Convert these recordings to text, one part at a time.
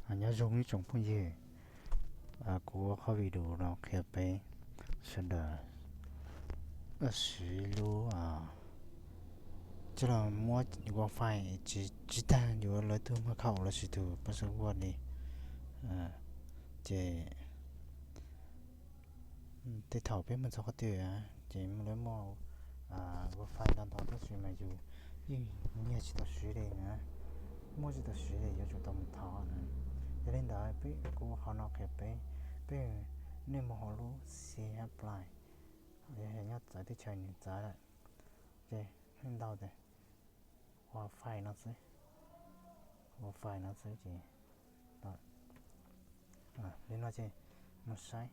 Nyob zoo ib tsoom phooj ywg, kuv ua qhov video no qhia peb sawv daws siv lub, coj los muab wifi tsis tag yuav lawv tus mật khẩu lossis tus password li. Ces tej thaum peb mus txog qhov twg ces lawv muaj wifi ntau ntau tab sis mas yus yeej nyiag tsis tau siv li na, muab tsis tau siv li, yuav tsum tau mus thov na. Yog li ntawd peb, kuv ua qhov no qhia peb, peb, nej mus hauv lub C H Play, yog nyob txawv teb chaws nws txawv lawm, ces nej ntaus tias wifi no xwb, wifi no xwb ces li no ces mus saib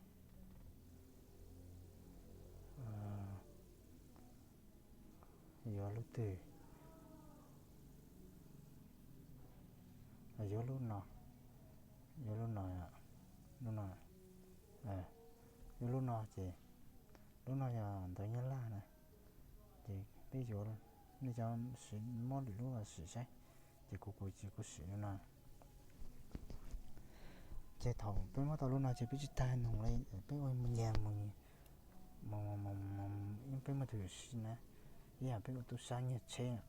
yuav lub twg, yuav lub no, yuav lub no, lub no, yuav lub no ces lub no yog ntawv Nyab Laj na, ces peb yuav, nej cov muab lwm lub los sim saib, ces kuv, kuv ces kuv sim lub no. Ces thaum peb muab tau lub no ces peb tsis tag nug li, peb ua mus nyiag mus, peb muaj tus yuam sij na, ib yam peb ua tub sab nyiag tsheb,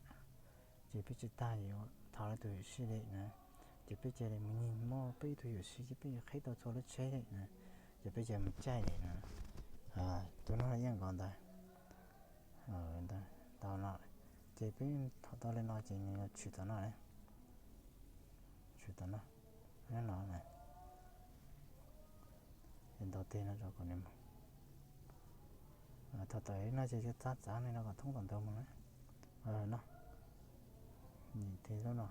ces peb tsis tag yuav thov lawv tus yuam sij li na, ces peb cia li mus nyiag muaj peb ib tug yuam sij ces peb yuav qhib tau txhua lub tsheb li na, ces peb cia mus caij li na. Tus no yeej nkaus ntawd, tau no, ces peb thov tau li no ces nws yuav tshwm tom no, tshwm tom no, no, ces ntaus tig no rau kom nws mus. Thaum tawm no ces txav txav li no kom thoob tom ntawd mus na. No, tig lub no.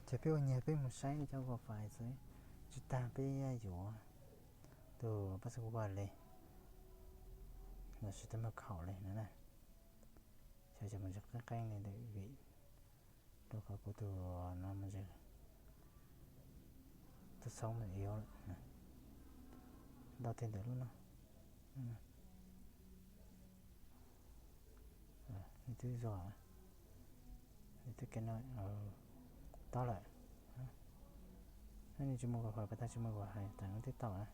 Ces peb ua nyiag peb mus saib cov wifi xwb, tsis tag peb yuav tus password li, lossis tus mật khẩu li na. Xyov ces mus qeeb qeeb li ntawm vim rau qhov kuv tus no mus, tus xoob mus yuav lawm. Ntaus tig ntawm lub no, nws twb zoo, nws twb ke no, tau lawm. Nws tsis mus wifi, pab tag tsis mus wifi, tam no twb tau na.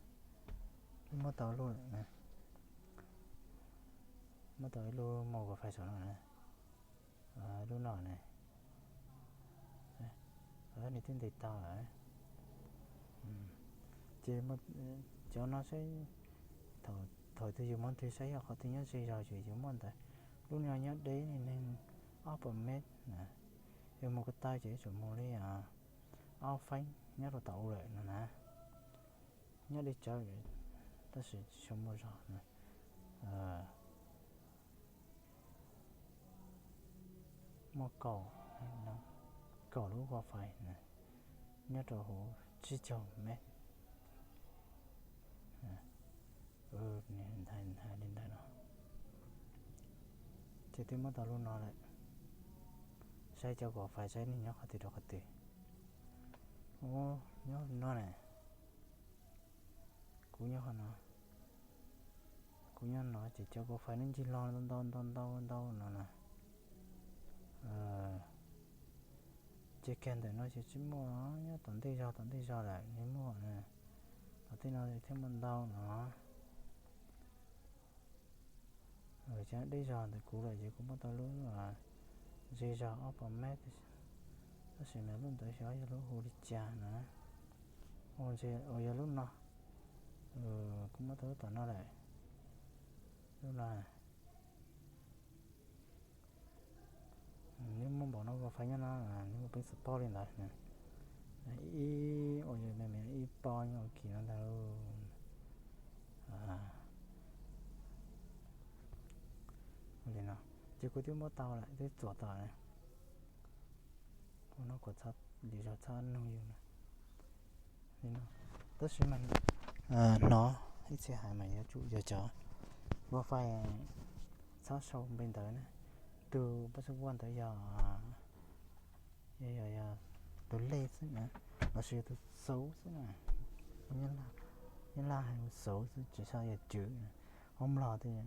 Peb muab tau lub lawm na, muab tau ib lub mus wifi saum no na, lub no ne, nws twb ntes tau lawm. Ces cov no saib, thaum twg yus mus twg saib yog qhov twg nyob ze zog ces yus muaj ntawd. Lub no nyob deb neeg ob puas mev na, yus mus ko taw ces yuav tsum mus li ob feeb nyob rau tom u lawm no na. Nyob deb tsawv tab sis tsis tshua muaj zog na. Muaj kaum, kaum lub wifi na, nyob rau hauv tsib caug mev. Nthaij nthaij li ntawd no, ces twb muab tau lub no lawm. Saib cov wifi saib nws nyob qhov twg rau qhov twg. Nyob no ne, kuv nyob qhov no, kuv nyob no ces cov wifi nws ncig los ntau ntau ntau ntau no na. Ces kiag ntawm no ces tsis muaj, nyob tom ntej zog tom ntej zog lawm nws muaj na. Tom tej no thiaj muaj ntau no. Ces deb zog ntawm kuv lawm ces kuv muab tau lub ze zog ob puas mev, tab sis mas lub ntawd xyov yog lub hu li cas na. Uas yog lub no, kuv muab tau lub tom no lawm. Lub no, nws muaj npaum no wifi nyob no, nws muaj peev xwm paub li ntawd. Ib, uas yog me me ib pob nyob ua kis no ntag. Li no, ces kuv twb muab tau lawm, twb txuas tau lawm. Ua no kuv txhob, lwm zaug txhob nug yus na. Li no, tab sis mas hnov ib txhia hais mas yuav tsum yog cov wifi txhob sau npe ntawv na. Tus password ntawd yog, yog, yog tus lej xwb na, lossis yog tus xauv xwb na. Nyab Laj hais xauv xwb tsis txhob yog cwv. Hmoob Nplog tias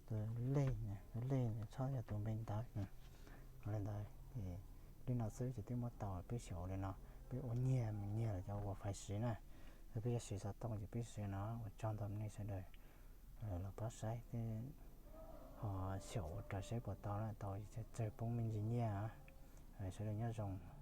tus lej, tus lej txhob yog tus npe ntawv. Li ntawd ces li no xwb ces twb muab tau, peb xyaum ua li no, peb ua nyiag mus nyiag los cov uas fais siv na. Yog peb yuav siv xov tooj ces peb siv no. Ua tsaug ntau nej sawv daws los pab saib, ho xyaum ua raws saib puas tau na, tau tsawg poob me ntsis nyiaj. Sawv daws nyob zoo.